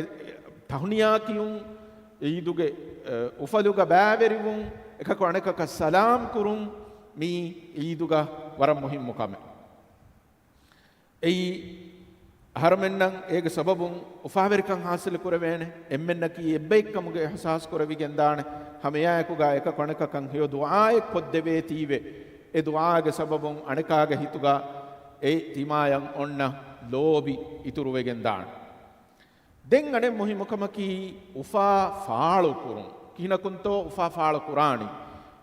ތަހުނިޔާ ކިޔުން، ޢީދުގެ، އެ، އުފަލުގަ ބައިވެރިވުން، އެކަކު އަނެކަކަށް ސަލާމް ކުރުން، މީ ޢީދުގަ ވަރަށް މުހިއްމު ކަމެއް. އެއީ، އަހަރުމެންނަށް އޭގެ ސަބަބުން އުފާވެރިކަން ޙާޞިލު ކުރެވޭނެ، އެންމެންނަކީ އެއްބައެއްކަމުގެ އިޙްސާސް ކުރެވިގެންދާނެ، ހަމައެއާއެކުގަ އެކަކު އަނެކަކަށް ހެޔޮ ދުޢާއެއް ކޮށްދެވޭތީވެ، އެ ދުޢާގެ ސަބަބުން އަނެކާގެ ހިތުގަ އެ ތިމާޔަށް އޮންނަ ލޯބި އިތުރުވެގެންދާނެ. ދެން އަނެއް މުހިއްމު ކަމަކީ އުފާ ފާޅު ކުރުން. ކިހިނަކުންތޯ އުފާ ފާޅު ކުރާނީ؟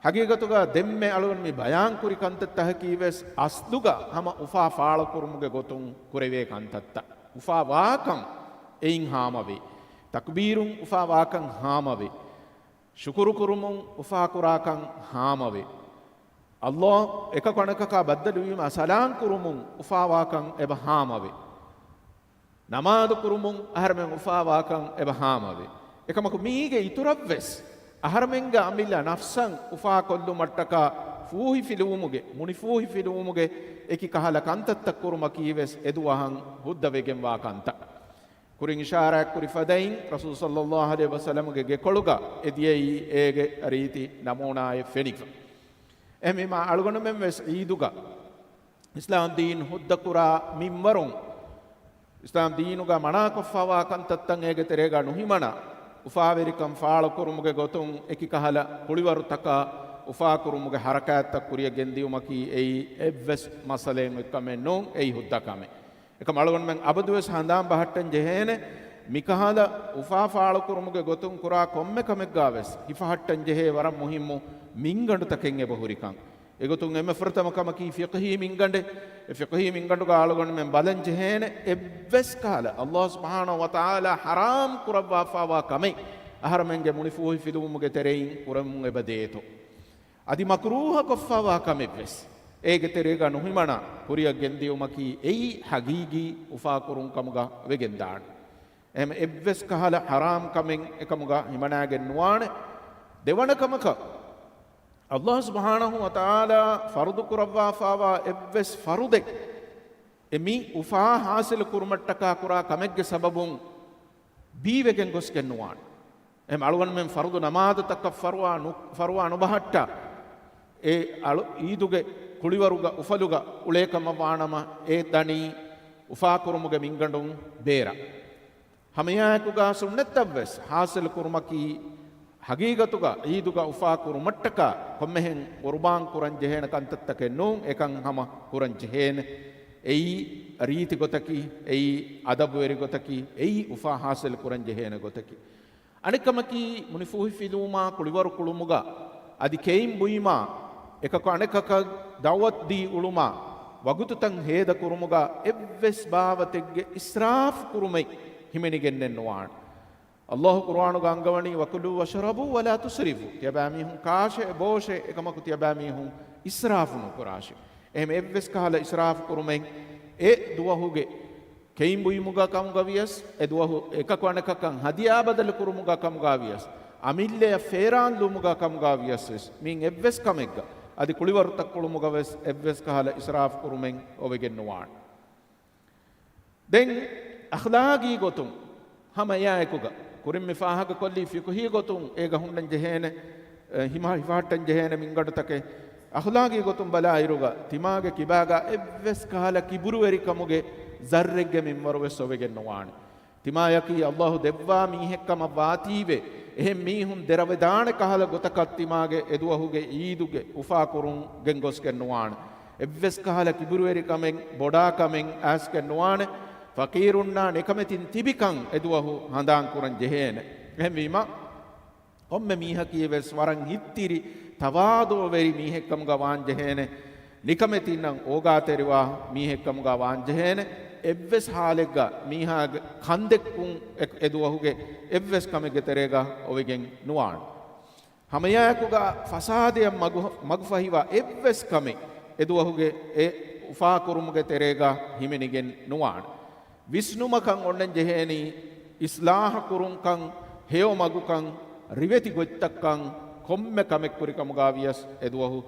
ހަގީގަތުގަ ދެންމެ އަޅުގަނޑު މި ބަޔާން ކުރި ކަންތައްތަކަކީ ވެސް އަސްލުގަ ހަމަ އުފާ ފާޅު ކުރުމުގެ ގޮތުން ކުރެވޭ ކަންތައްތައް. އުފާ ވާކަން އެއިން ހާމަވޭ. ތަކްބީރުން އުފާ ވާކަން ހާމަވޭ. ޝުކުރު ކުރުމުން އުފާ ކުރާކަން ހާމަވޭ. ﷲ އެކަކު އަނެކަކާ ބައްދަލުވީމަ ސަލާން ކުރުމުން އުފާ ވާކަން އެބަ ހާމަވޭ. ނަމާދު ކުރުމުން އަހަރެމެން އުފާވާކަން އެބަ ހާމަވޭ. އެކަމަކު މީގެ އިތުރަށްވެސް އަހަރެމެންގެ އަމިއްލަ ނަފްސަށް އުފާކޮށްލުމަށްޓަކާ ފޫހިފިލުވުމުގެ، މުނިފޫހިފިލުވުމުގެ އެކި ކަހަލަ ކަންތައްތައް ކުރުމަކީވެސް އެދުވަހަށް ހުއްދަވެގެންވާ ކަންތައް. ކުރިން އިޝާރާތްކުރި ފަދައިން ރަސޫލު ޞައްލައްލާހު ޢަލައިހި ވަސައްލަމުގެ ގެކޮޅުގަ އެ ދިޔައީ އޭގެ ރީތި ނަމޫނާއެއް ފެނިފަ. އެހެންވީމާ އަޅުގަނޑުމެން ވެސް ޢީދުގަ އިސްލާމް ދީން ހުއްދަކުރާ މިންވަރުން، އިސްލާމް ދީނުގަ މަނާކޮށްފަވާ ކަންތައްތައް އޭގެ ތެރޭގަ ނުހިމަނާ، އުފާވެރިކަން ފާޅުކުރުމުގެ ގޮތުން އެކި ކަހަލަ ކުޅިވަރުތަކާ އުފާކުރުމުގެ ހަރަކާތްތައް ކުރިއަށް ގެންދިޔުމަކީ އެއީ އެއްވެސް މައްސަލައެއް އޮތްކަމެއް ނޫން. އެއީ ހުއްދަ ކަމެއް. އެކަމް އަޅުގަނޑުމެން އަބަދުވެސް ހަނދާން ބަހައްޓަން ޖެހޭނެ، މިކަހަލަ އުފާ ފާޅުކުރުމުގެ ގޮތުން ކުރާ ކޮންމެ ކަމެއްގާވެސް ހިފަހައްޓަން ޖެހޭ ވަރަށް މުހިއްމު މިންގަނޑުތަކެއް އެބަހުރިކަން. އެގޮތުން އެންމެ ފުރަތަމަ ކަމަކީ ފިޤްހީ މިންގަނޑެއް. އެ ފިޤްހީ މިންގަނޑުގަ އަޅުގަނޑުމެން ބަލަން ޖެހޭނެ، އެއްވެސް ކަހަލަ ﷲ ސުބްޙާނަހޫ ވަތަޢާލާ ޙަރާމް ކުރައްވާފަވާ ކަމެއް އަހަރަމެންގެ މުނިފޫހިފިލުވުމުގެ ތެރެއިން ކުރަމުން އެބަ ދޭތޯ. އަދި މަކްރޫހަކޮށްފަވާ ކަމެއްވެސް އޭގެ ތެރޭގަ ނުހިމަނާ ކުރިއަށް ގެންދިޔުމަކީ އެއީ ހަގީގީ އުފާކުރުން ކަމުގަ ވެގެންދާނެ. އެހެން އެއްވެސް ކަހަލަ ޙަރާމް ކަމެއް އެކަމުގަ ހިމަނާގެން ނުވާނެ. ދެވަނަ ކަމަކަށް، ﷲ ސުބްޙާނަހޫ ވަތަޢާލާ ފަރުޟު ކުރައްވާފަވާ އެއްވެސް ފަރުޟެއް އެ މި އުފާ ޙާޞިލު ކުރުމަށްޓަކާ ކުރާ ކަމެއްގެ ސަބަބުން ބީވެގެން ގޮސްގެން ނުވާނެ. އެހެން އަޅުގަނޑުމެން ފަރުޟު ނަމާދުތަކަށް ފަރުވާ ނު-، ފަރުވާ ނުބަހައްޓާ، އެ އަޅު ޢީދުގެ ކުޅިވަރުގަ އުފަލުގަ އުޅޭ ކަމަށް ވާނަމަ، އެ ދަނީ އުފާކުރުމުގެ މިންގަނޑުން ބޭރަށް. ހަމައެއާއެކުގަ ސުންނަތްތައްވެސް ޙާޞިލު ކުރުމަކީ، ހަގީގަތުގަ ޢީދުގަ އުފާ ކުރުމަށްޓަކާ ކޮންމެހެން ޤުރުބާން ކުރަން ޖެހޭނެ ކަންތައްތަކެއް ނޫން، އެކަން ހަމަ ކުރަން ޖެހޭނެ. އެއީ ރީތި ގޮތަކީ، އެއީ އަދަބުވެރި ގޮތަކީ، އެއީ އުފާ ޙާޞިލު ކުރަން ޖެހޭނެ ގޮތަކީ. އަނެއް ކަމަކީ، މުނިފޫހިފިލުވުމާ ކުޅިވަރު ކުޅުމުގަ އަދި ކެއިން ބުއިމާ، އެކަކު އަނެކަކަށް ދަޢުވަތު ދީ އުޅުމާ، ވަގުތުތައް ހޭދަ ކުރުމުގަ އެއްވެސް ބާވަތެއްގެ އިސްރާފު ކުރުމެއް ހިމެނިގެންނެއް ނުވާނެ. ﷲ ޤުރުއާނުގަ އަންގަވަނީ، "وَكُلُوا وَاشْرَبُوا وَلَا تُسْرِفُوا." ތިޔަބައިމީހުން ކާށޭ ބޯށޭ، އެކަމަކު ތިޔަބައިމީހުން އިސްރާފު ނުކުރާށޭ. އެހެން އެއްވެސް ކަހަލަ އިސްރާފު ކުރުމެއް އެ ދުވަހުގެ ކެއިން ބުއިމުގަ ކަމުގަ ވިޔަސް، އެ ދުވަހު އެކަކު އަނެކަކަށް ހަދިޔާ ބަދަލު ކުރުމުގަ ކަމުގަ ވިޔަސް، އަމިއްލަޔަށް ފޭރާން ލުމުގަ ކަމުގަ ވިޔަސް ވެސް، މިއިން އެއްވެސް ކަމެއްގަ، އަދި ކުޅިވަރުތައް ކުޅުމުގަ ވެސް އެއްވެސް ކަހަލަ އިސްރާފު ކުރުމެއް އޮވެގެން ނުވާނެ. ދެން އަޚްލާގީ ގޮތުން ހަމަ އެއާއެކުގަ، ކުރިން މި ފާހަގަކޮށްލީ ފިޤުހީ ގޮތުން އޭގަ ހުންނަން ޖެހޭނެ، އެ، ހިމަ-، ހިފަހައްޓަން ޖެހޭނެ މިންގަނޑުތަކެއް. އަޚްލާގީ ގޮތުން ބަލާއިރުގަ، ތިމާގެ ކިބާގަ އެއްވެސް ކަހަލަ ކިބުރުވެރިކަމުގެ ޒައްރެއްގެ މިންވަރު ވެސް އޮވެގެން ނުވާނެ. ތިމާޔަކީ ﷲ ދެއްވާ މީހެއްކަމަށް ވާތީވެ، އެހެން މީހުން ދެރަވެދާނެ ކަހަލަ ގޮތަކަށް ތިމާގެ އެދުވަހުގެ އީދުގެ އުފާކުރުން ގެންގޮސްގެން ނުވާނެ. އެއްވެސް ކަހަލަ ކިބުރުވެރިކަމެއް، ބޮޑާކަމެއް އައިސްގެން ނުވާނެ. ފަޤީރުންނާ ނިކަމެތިން ތިބިކަން އެދުވަހު ހަނދާން ކުރަން ޖެހޭނެ. އެހެންވީމަ، ކޮންމެ މީހަކީ ވެސް ވަރަށް ހިތްތިރި ތަވާޟުޢުވެރި މީހެއްކަމުގަ ވާން ޖެހޭނެ. ނިކަމެތިންނަށް އޯގާތެރިވާ މީހެއްކަމުގަ ވާން ޖެހޭނެ. އެއްވެސް ޙާލެއްގަ މީހާގެ ކަންދެއްކުން އެ-، އެދުވަހުގެ އެއްވެސް ކަމެއްގެ ތެރޭގަ އޮވެގެން ނުވާނެ. ހަމައެއާއެކުގަ ފަސާދަޔަށް މަގު-، މަގުފަހިވާ އެއްވެސް ކަމެއް އެދުވަހުގެ އެ އުފާކުރުމުގެ ތެރޭގަ ހިމެނިގެން ނުވާނެ. ވިސްނުމަކަށް އޮންނަން ޖެހޭނީ، އިޞްލާޙު ކުރުންކަން، ހެޔޮ މަގުކަން، ރިވެތި ގޮތްތައްކަން، ކޮންމެ ކަމެއް ކުރިކަމުގަ ވިޔަސް އެދުވަހު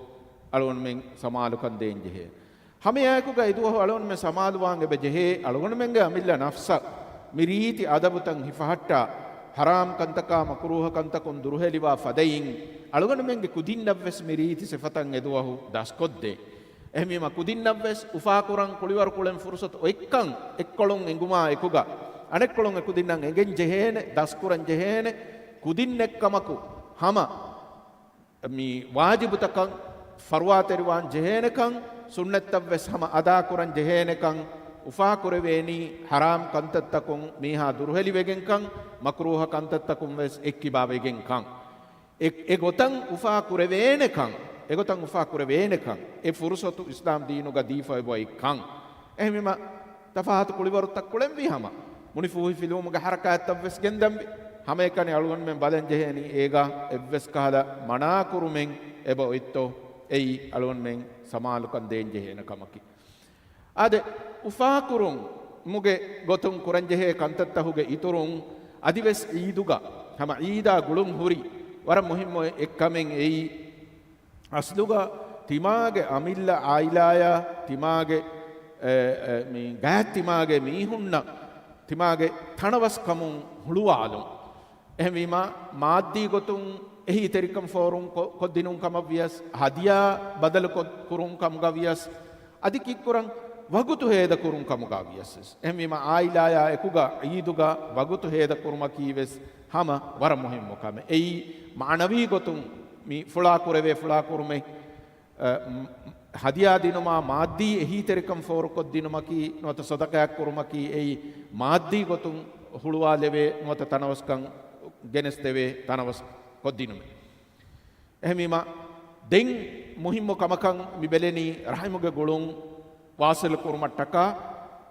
އަޅުގަނޑުމެން ސަމާލުކަން ދޭން ޖެހޭ. ހަމައެއާއެކުގަ އެދުވަހު އަޅުގަނޑުމެން ސަމާލުވާން އެބަ ޖެހޭ، އަޅުގަނޑުމެންގެ އަމިއްލަ ނަފްސަށް މި ރީތި އަދަބުތައް ހިފަހައްޓާ، ޙަރާމް ކަންތަކާ މަކްރޫހަ ކަންތަކުން ދުރުހެލިވާ ފަދައިން، އަޅުގަނޑުމެންގެ ކުދިންނަށްވެސް މި ރީތި ސިފަތައް އެދުވަހު ދަސްކޮށްދޭ. އެހެންވީމަ، ކުދިންނަށްވެސް އުފާކުރަން ކުޅިވަރު ކުޅެން ފުރުޞަތު އޮތްކަން އެއްކޮޅުން އެނގުމާ އެކުގަ، އަނެއްކޮޅުން އެކުދިންނަށް އެނގެން ޖެހޭނެ، ދަސްކުރަން ޖެހޭނެ، ކުދިންނެއްކަމަކު ހަމަ މި ވާޖިބުތަކަށް ފަރުވާތެރިވާން ޖެހޭނެކަން، ސުންނަތްތައްވެސް ހަމަ އަދާކުރަން ޖެހޭނެކަން، އުފާކުރެވޭނީ ޙަރާމް ކަންތައްތަކުން މީހާ ދުރުހެލިވެގެންކަން، މަކްރޫހަ ކަންތައްތަކުންވެސް އެއްކިބާވެގެންކަން. އެ، އެ ގޮތަށް އުފާކުރެވޭނެކަން، އެ ގޮތަށް އުފާކުރެވޭނެކަން، އެ ފުރުޞަތު އިސްލާމް ދީނުގަ ދީފައި އޮތްކަން. އެހެންވީމަ، ތަފާތު ކުޅިވަރުތައް ކުޅެންވީ ހަމަ، މުނިފޫހިފިލުވުމުގެ ޙަރަކާތްތައްވެސް ގެންދަންވީ. ހަމައެކަނި އަޅުގަނޑުމެން ބަލަން ޖެހޭނީ އޭގަ އެއްވެސް ކަހަލަ މަނާކުރުމެއް އެބަ އޮތްތޯ، އެއީ އަޅުގަނޑުމެން ސަމާލުކަން ދޭން ޖެހޭނެ ކަމަކީ. އާދެ، އުފާކުރުމުގެ ގޮތުން ކުރަންޖެހޭ ކަންތައްތަހުގެ އިތުރުން، އަދިވެސް ޢީދުގަ ހަމަ ޢީދާ ގުޅުން ހުރި ވަރަށް މުހިއްމު އެއްކަމެއް އެއީ، އަސްލުގަ ތިމާގެ އަމިއްލަ ޢާއިލާޔާ ތިމާގެ، އެ، އެ، މި ގާތް ތިމާގެ މީހުންނަށް ތިމާގެ ތަނަވަސްކަމުން ހުޅުވާލުން. އެހެންވީމާ، މާއްދީ ގޮތުން އެހީތެރިކަން ފޯރުން ކޮ-، ކޮށްދިނުން ކަމަށް ވިޔަސް، ހަދިޔާ ބަދަލު ކޮށް-، ކުރުން ކަމުގަ ވިޔަސް، އަދި ކީއްކުރަން ވަގުތު ހޭދަ ކުރުން ކަމުގަ ވިޔަސް. އެހެންވީމާ، ޢާއިލާޔާ އެކުގަ ޢީދުގަ ވަގުތު ހޭދަ ކުރުމަކީ ވެސް ހަމަ ވަރަށް މުހިއްމު ކަމެއް. އެއީ މާނަވީ ގޮތުން މި ފުޅާ ކުރެވޭ ފުޅާ ކުރުމެއް، އަ، މް، ހަދިޔާ ދިނުމާ މާއްދީ އެހީތެރިކަން ފޯރުކޮށްދިނުމަކީ ނުވަތަ ޞަދަޤާތް ކުރުމަކީ އެއީ މާއްދީ ގޮތުން ހުޅުވާލެވޭ ނުވަތަ ތަނަވަސްކަން ގެނެސްދެވޭ ތަނަވަސް ކޮށްދިނުމެއް. އެހެންވީމާ، ދެން މުހިއްމު ކަމަކަށް މި ބެލެނީ ރަޙިމުގެ ގުޅުން ވާޞިލު ކުރުމަށްޓަކާ،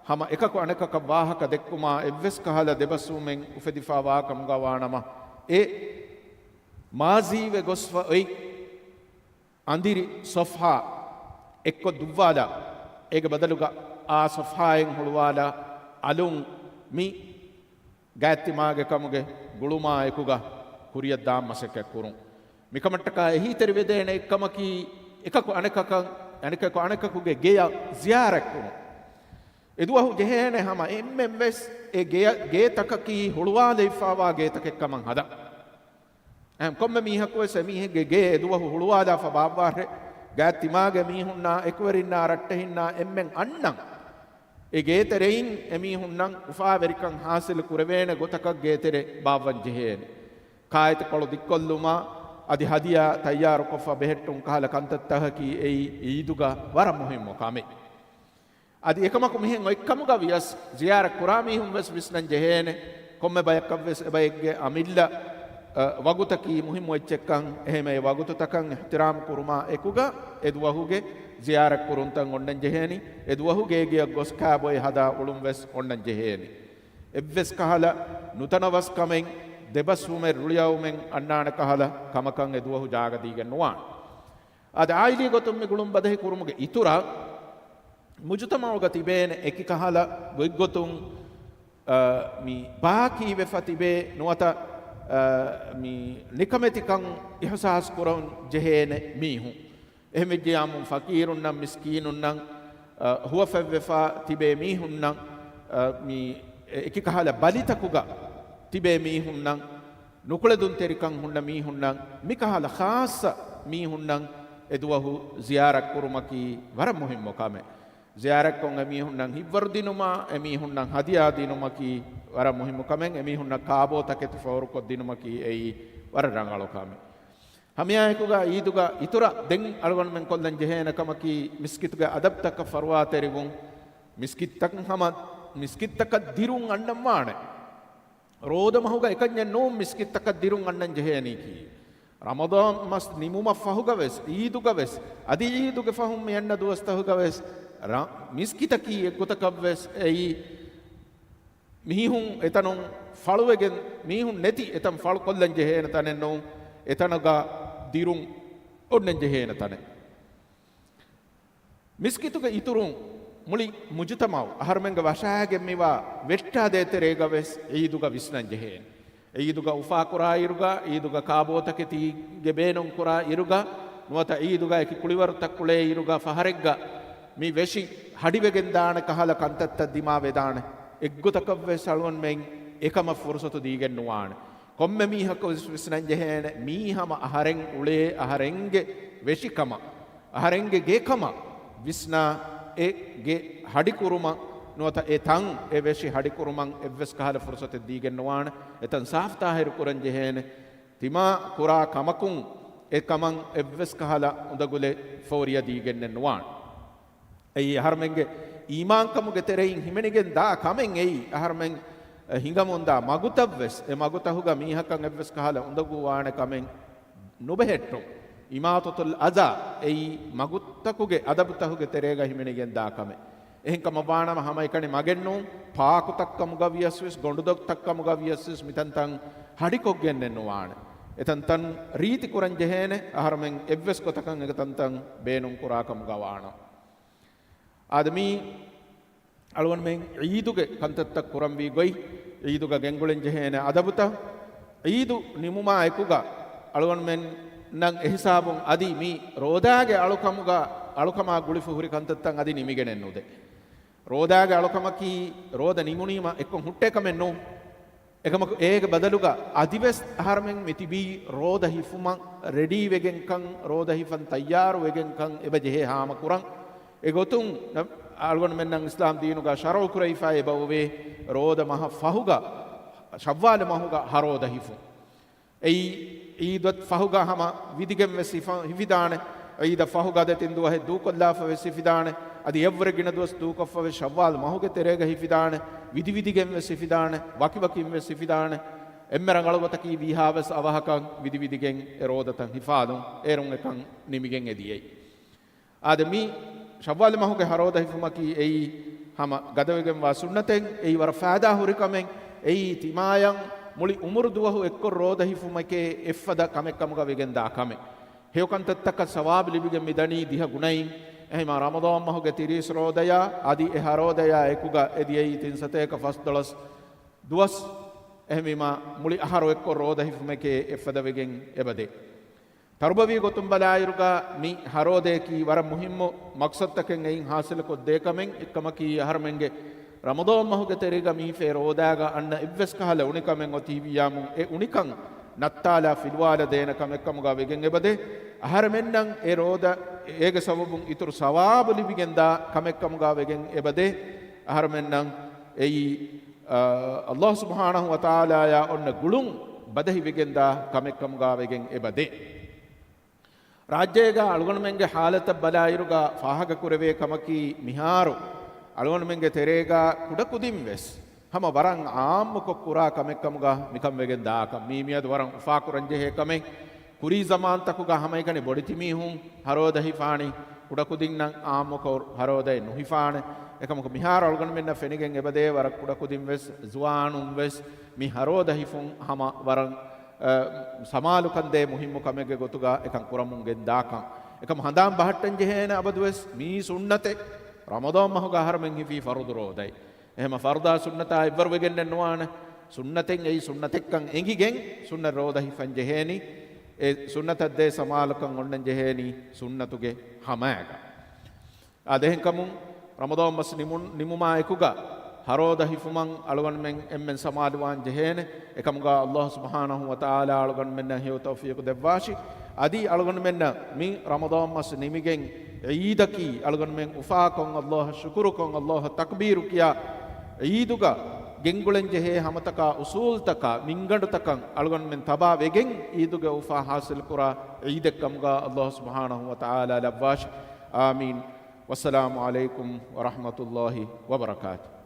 ހަމަ އެކަކު އަނެކަކަށް ވާހަކަ ދެއްކުމާ އެއްވެސް ކަހަލަ ދެބަސްވުމެއް އުފެދިފާ ވާ ކަމުގަ ވާނަމަ، އެ މާޒީވެ ގޮސްފަ އޮތް އަނދިރި ޞަފްޙާ އެއްކޮށް ދުއްވާލާ، އޭގެ ބަދަލުގަ އާ ޞަފްޙާއިން ހުޅުވާލާ އަލުން މި ގާތްތިމާގެ ކަމުގެ ގުޅުމާ އެކުގަ ކުރިޔަށް ދާން މަސައްކަތް ކުރުން. މިކަމަށްޓަކާ އެހީތެރިވެދޭނެ އެއްކަމަކީ، އެކަކު އަނެކަކަށް، އަނެކަކު އަނެކަކުގެ ގެޔަށް ޒިޔާރަތް ކުރުން. އެދުވަހު ޖެހޭނެ ހަމަ އެންމެން ވެސް އެ ގެޔަށް، ގޭތަކަކީ ހުޅުވާލެވިފާވާ ގޭތަކެއްކަމަށް ހަދަން. އެހެން ކޮންމެ މީހަކުވެސް އެމީހެއްގެ ގޭ އެދުވަހު ހުޅުވާލާފަ ބާއްވާށޭ، ގާތް ތިމާގެ މީހުންނާ، އެކުވެރިންނާ، ރައްޓެހިންނާ އެންމެން އަންނަން. އެ ގޭތެރެއިން އެމީހުންނަށް އުފާވެރިކަން ހާސިލު ކުރެވޭނެ ގޮތަކަށް ގޭތެރެ ބާއްވަން ޖެހޭނެ. ކާއެތިކޮޅު ދިއްކޮށްލުމާ، އަދި ހަދިޔާ ތައްޔާރުކޮށްފަ ބެހެއްޓުން ކަހަލަ ކަންތައްތަކަކީ އެއީ އީދުގަ ވަރަށް މުހިއްމު ކަމެއް. އަދި އެކަމަކު މިހެން އޮތްކަމުގަ ވިޔަސް، ޒިޔާރަތް ކުރާ މީހުން ވެސް ވިސްނަން ޖެހޭނެ، ކޮންމެ ބަޔަކަށް ވެސް އެބައެއްގެ އަމިއްލަ، އަ، ވަގުތަކީ މުހިއްމު އެއްޗެއްކަން. އެހެންވެ، އެ ވަގުތުތަކަށް އިޙްތިރާމް ކުރުމާ އެކުގަ އެ ދުވަހުގެ ޒިޔާރަތް ކުރުންތައް އޮންނަން ޖެހޭނީ، އެ ދުވަހު ގޭގެއަށް ގޮސް ކާބޮއެ ހަދާ އުޅުން ވެސް އޮންނަން ޖެހޭނީ. އެއްވެސް ކަހަލަ ނުތަނަވަސްކަމެއް، ދެބަސްވުމެއް ރުޅިއައުމެއް އަންނާނެ ކަހަލަ ކަމަކަށް އެ ދުވަހު ޖާގަ ދީގެން ނުވާނެ. އާދެ، އާއިލީ ގޮތުން މި ގުޅުން ބަދަހި ކުރުމުގެ އިތުރަށް، މުޖުތަމަޢުގަ ތިބޭނެ އެކި ކަހަލަ ގޮތްގޮތުން، އަ، މި ބާކީވެފަ ތިބޭ ނުވަތަ، އަ، މި ނިކަމެތިކަން އިޙްސާސް ކުރަން ޖެހޭނެ މީހުން. އެހެންވެއްޖެޔާމު ފަޤީރުންނަށް، މިސްކީނުންނަށް، އަ، ހުވަފަތްވެފަ ތިބޭ މީހުންނަށް، އަ، މި އެ-، އެކި ކަހަލަ ބަލިތަކުގަ ތިބޭ މީހުންނަށް، ނުކުޅެދުންތެރިކަން ހުންނަ މީހުންނަށް، މިކަހަލަ ޚާއްޞަ މީހުންނަށް އެ ދުވަހު ޒިޔާރަތް ކުރުމަކީ ވަރަށް މުހިއްމު ކަމެއް. ޒިޔާރަތްކޮށް އެ މީހުންނަށް ހިތްވަރު ދިނުމާ، އެ މީހުންނަށް ހަދިޔާ ދިނުމަކީ ވަރަށް މުހިއްމު ކަމެއް. އެ މީހުންނަށް ކާބޯތަކެތި ފޯރުކޮށްދިނުމަކީ އެއީ ވަރަށް ރަނގަޅު ކަމެއް. ހަމައެކުގަ އީދުގަ އިތުރަށް ދެން އަޅުގަނޑުމެން ކޮށްލަން ޖެހޭނެ ކަމަކީ، މިސްކިތުގެ އަދަބުތަކަށް ފަރުވާތެރިވުން. މިސްކިތްތަކަށް ހަމަ، މިސްކިތްތަކަށް ދިރުން އަންނަން ވާނެ. ރޯދަ މަހުގަ އެކަންޏެއް ނޫން މިސްކިތްތަކަށް ދިރުން އަންނަން ޖެހޭނީކީ. ރަމަޟާން މަސް ނިމުމަށް ފަހުގަ ވެސް، އީދުގަ ވެސް، އަދި އީދުގެ ފަހުން މި އަންނަ ދުވަސްތަހުގަ ވެސް، ރަ-، މިސްކިތަކީ އެއްގޮތަކަށް ވެސް އެއީ މީހުން އެތަނުން ފަޅުވެގެން، މީހުން ނެތި އެތަން ފަޅު ކޮށްލަން ޖެހޭނެ ތަނެއް ނޫން، އެތަނުގަ ދިރުން އޮންނަން ޖެހޭނެ ތަނެއް. މިސްކިތުގެ އިތުރުން މުޅި މުޖުތަމަޢު އަހަރުމެންގެ ވަށާގެން މިވާ ވެއްޓާދޭތެރޭގަ ވެސް އީދުގަ ވިސްނަން ޖެހޭނެ. އީދުގަ އުފާކުރާ އިރުގަ، އީދުގަ ކާބޯތަކެތީގެ ބޭނުން ކުރާ އިރުގަ، ނުވަތަ އީދުގަ އެކި ކުޅިވަރުތައް ކުޅޭ އިރުގަ ފަހަރެއްގަ މި ވެށި ހަޑިވެގެން ދާނެ ކަހަލަ ކަންތައްތައް ދިމާވެދާނެ. އެއްގޮތަކަށް ވެސް އަޅުގަނޑުމެން އެކަމަށް ފުރުސަތު ދީގެން ނުވާނެ. ކޮންމެ މީހަކު ވެސް ވިސްނަން ޖެހޭނެ، މީ ހަމަ އަހަރެން އުޅޭ އަހަރެންގެ ވެށިކަމަށް، އަހަރެންގެ ގެކަމަށް ވިސްނާ، އެ ގެ ހަޑިކުރުމަށް ނުވަތަ އެ ތަން، އެ ވެށި ހަޑިކުރުމަށް އެއްވެސް ކަހަލަ ފުރުސަތެއް ދީގެން ނުވާނެ. އެތަން ސާފުތާހިރު ކުރަން ޖެހޭނެ. ތިމާ ކުރާ ކަމަކުން އެ ކަމަށް އެއްވެސް ކަހަލަ އުނދަގުލެއް ފޯރިޔަ ދީގެންނެއް ނުވާނެ. އެއީ އަހަރުމެންގެ އީމާންކަމުގެ ތެރެއިން ހިމެނިގެން ދާ ކަމެއް އެއީ. އަހަރުމެން ހިނގަމުންދާ މަގުތައްވެސް، އެ މަގުތަހުގަ މީހަކަށް އެއްވެސް ކަހަލަ އުނދަގޫވާނެ ކަމެއް ނުބެހެއްޓުން. އިމާތަތުލް އަޒާ އެއީ މަގުތަކުގެ އަދަބުތަހުގެ ތެރޭގަ ހިމެނިގެން ދާ ކަމެއް. އެހެން ކަމަށް ވާނަމަ ހަމައެކަނި މަގެއްނޫން، ޕާކުތައްކަމުގަ ވިޔަސްވެސް، ގޮނޑުދޮށްތައްކަމުގަ ވިޔަސްވެސް މިތަންތަން ހަޑިކޮށްގެންނެއް ނުވާނެ. އެތަންތަން ރީތި ކުރަން ޖެހޭނެ، އަހަރުމެން އެއްވެސް ގޮތަކަށް އެތަންތަން ބޭނުން ކުރާ ކަމުގަ ވާނަމަ. އާދެ، މީ އަޅުގަނޑުމެން ޢީދުގެ ކަންތައްތައް ކުރަންވީ ގޮތް، ޢީދުގަ ގެންގުޅެން ޖެހޭނެ އަދަބުތައް، ޢީދު ނިމުމާ އެކުގަ އަޅުގަނޑުމެންނަށް އެހިސާބުން އަދި މި ރޯދާގެ އަޅުކަމުގަ، އަޅުކަމާ ގުޅިފަ ހުރި ކަންތައްތައް އަދި ނިމިގެނެއް ނުދޭ. ރޯދާގެ އަޅުކަމަކީ ރޯދަ ނިމުނީމަ އެއްކޮށް ހުއްޓޭ ކަމެއް ނޫން. އެކަމަކު އޭގެ ބަދަލުގަ އަދިވެސް އަހަރުމެން މި ތިބީ ރޯދަ ހިފުމަށް ރެޑީވެގެންކަން، ރޯދަ ހިފަން ތައްޔާރުވެގެންކަން އެބަ ޖެހޭ ހާމަކުރަން. އެގޮތުން އަޅުގަނޑުމެންނަށް އިސްލާމް ދީނުގަ ޝަރުޢު ކުރެވިފައި އެބައޮވޭ ރޯދަ މަހަށް ފަހުގަ، ޝައްވާލު މަހުގަ ހަރޯދަ ހިފުން. އެއީ ޢީދަށް ފަހުގަ ހަމަ ވިދިގެން ވެސް ހިފަ-، ހިފިދާނެ. ޢީދަށް ފަހުގަ ދެތިން ދުވަހެއް ދޫކޮށްލާފަ ވެސް ހިފިދާނެ. އަދި އެއްވުރެ ގިނަ ދުވަސް ދޫކޮށްފަ ވެސް ޝައްވާލު މަހުގެ ތެރޭގަ ހިފިދާނެ. ވިދިވިދިގެން ވެސް ހިފިދާނެ. ވަކިވަކިން ވެސް ހިފިދާނެ. އެންމެ ރަނގަޅު ގޮތަކީ ވީހާވެސް އަވަހަކަށް ވިދިވިދިގެން އެ ރޯދަތައް ހިފާލުން. އޭރުން އެކަން ނިމިގެން އެ ދިޔައީ. އާދެ، މި ޝައްވާލު މަހުގެ ހަރޯދަ ހިފުމަކީ އެއީ ހަމަ ގަދަވެގެންވާ ސުންނަތެއް. އެއީ ވަރަށް ފައިދާ ހުރި ކަމެއް. އެއީ ތިމާޔަށް މުޅި އުމުރު ދުވަހު އެއްކޮށް ރޯދަ ހިފުމެކޭ އެއްފަދަ ކަމެއް ކަމުގަ ވެގެންދާ ކަމެއް. ހެޔޮ ކަންތައްތަކަށް ސަވާބު ލިބިގެން މިދަނީ ދިހަ ގުނައިން. އެހެމާ ރަމަޟާން މަހުގެ ތިރީސް ރޯދަޔާ އަދި އެ ހަރޯދަޔާ އެކުގަ އެ ދިޔައީ ތިން ސަތޭކަ ފަސްދޮޅަސް ދުވަސް. އެހެންވީމާ، މުޅި އަހަރު އެއްކޮށް ރޯދަ ހިފުމެކޭ އެއްފަދަ ވެގެން އެބަދޭ. ތަރުބަވީ ގޮތުން ބަލާއިރުގަ މި ހަރޯދަޔަކީ ވަރަށް މުހިއްމު މަޤްޞަދުތަކެއް އެއިން ހާސިލުކޮށްދޭ ކަމެއް. އެއްކަމަކީ، އަހަރުމެންގެ ރަމަޟާން މަހުގެ ތެރޭގަ މީފޭ ރޯދާގަ އަންނަ އެއްވެސް ކަހަލަ އުނިކަމެއް އޮތީވިއްޔާމު، އެ އުނިކަން ނައްތާލާ ފިލުވާލަދޭނެ ކަމެއް ކަމުގަ ވެގެން އެބަދޭ. އަހަރެމެންނަށް އެ ރޯދަ، އޭގެ ސަބަބުން އިތުރު ސަވާބު ލިބިގެންދާ ކަމެއް ކަމުގަ ވެގެން އެބަދޭ. އަހަރެމެންނަށް އެއީ، އަ، ﷲ ސުބްޙާނަހޫ ވަތަޢާލާޔާ އޮންނަ ގުޅުން ބަދަހިވެގެންދާ ކަމެއް ކަމުގަ ވެގެން އެބަދޭ. ރާއްޖޭގަ އަޅުގަނޑުމެންގެ ޙާލަތަށް ބަލާއިރުގަ ފާހަގަކުރެވޭ ކަމަކީ، މިހާރު އަޅުގަނޑުމެންގެ ތެރޭގަ ކުޑަކުދިން ވެސް ހަމަ ވަރަށް ޢާއްމުކޮށް ކުރާ ކަމެއް ކަމުގަ މިކަން ވެގެން ދާކަން. މީ މިއަދު ވަރަށް އުފާކުރަން ޖެހޭ ކަމެއް. ކުރީ ޒަމާންތަކުގަ ހަމައެކަނި ބޮޑެތި މީހުން ހަރޯދަ ހިފާނީ، ކުޑަކުދިންނަށް އާއްމުކޮށް ހަރޯދައެއް ނުހިފާނެ. އެކަމަކު މިހާރު އަޅުގަނޑުމެންނަށް ފެނިގެން އެބަދޭ ވަރަށް ކުޑަކުދިން ވެސް، ޒުވާނުން ވެސް މި ހަރޯދަ ހިފުން ހަމަ ވަރަށް، އަ، ސަމާލުކަން ދޭ މުހިއްމު ކަމެއްގެ ގޮތުގަ އެކަން ކުރަމުން ގެންދާކަން. އެކަމަ ހަނދާން ބަހައްޓަން ޖެހޭނެ އަބަދުވެސް މީ ސުންނަތެއް. ރަމަޟާން މަހުގަ އަހަރުމެން ހިފީ ފަރުޟު ރޯދައެއް. އެހެމަ ފަރުޟާ ސުންނަތާ އެއްވަރު ވެގެންނެއް ނުވާނެ. ސުންނަތެއް އެއީ ސުންނަތެއްކަން އެނގިގެން ސުންނަތް ރޯދަ ހިފަން ޖެހޭނީ. އެ ސުންނަތަށް ދޭ ސަމާލުކަން އޮންނަން ޖެހޭނީ ސުންނަތުގެ ހަމައިގަ. އާދެހެންކަމުން ރަމަޟާން މަސް ނިމުން، ނިމުމާ އެކުގަ ހަރޯދަ ހިފުމަށް އަޅުގަނޑުމެން އެންމެން ސަމާލުވާން ޖެހޭނެ. އެކަމުގަ ﷲ ސުބްޙާނަހޫ ވަތަޢާލާ އަޅުގަނޑުމެންނަށް ހެޔޮ ތައުފީޤު ދެއްވާށި. އަދި އަޅުގަނޑުމެންނަށް މި ރަމަޟާން މަސް ނިމިގެން ޢީދަކީ އަޅުގަނޑުމެން އުފާކޮށް، ﷲ އަށް ޝުކުރުކޮށް، ﷲ އަށް ތަކްބީރު ކިޔާ ޢީދުގަ ގެންގުޅެން ޖެހޭ ހަމަތަކާ އުސޫލްތަކާ މިންގަނޑުތަކަށް އަޅުގަނޑުމެން ތަބާ ވެގެން ޢީދުގެ އުފާ ޙާޞިލް ކުރާ ޢީދެއް ކަމުގަ ﷲ ސުބްޙާނަހޫ ވަތަޢާލާ ލައްވާށި. އާމީން. ވައްސަލާމު ޢަލައިކުމް ވަރަޙްމަތުﷲ ވަބަރަކާތުހު.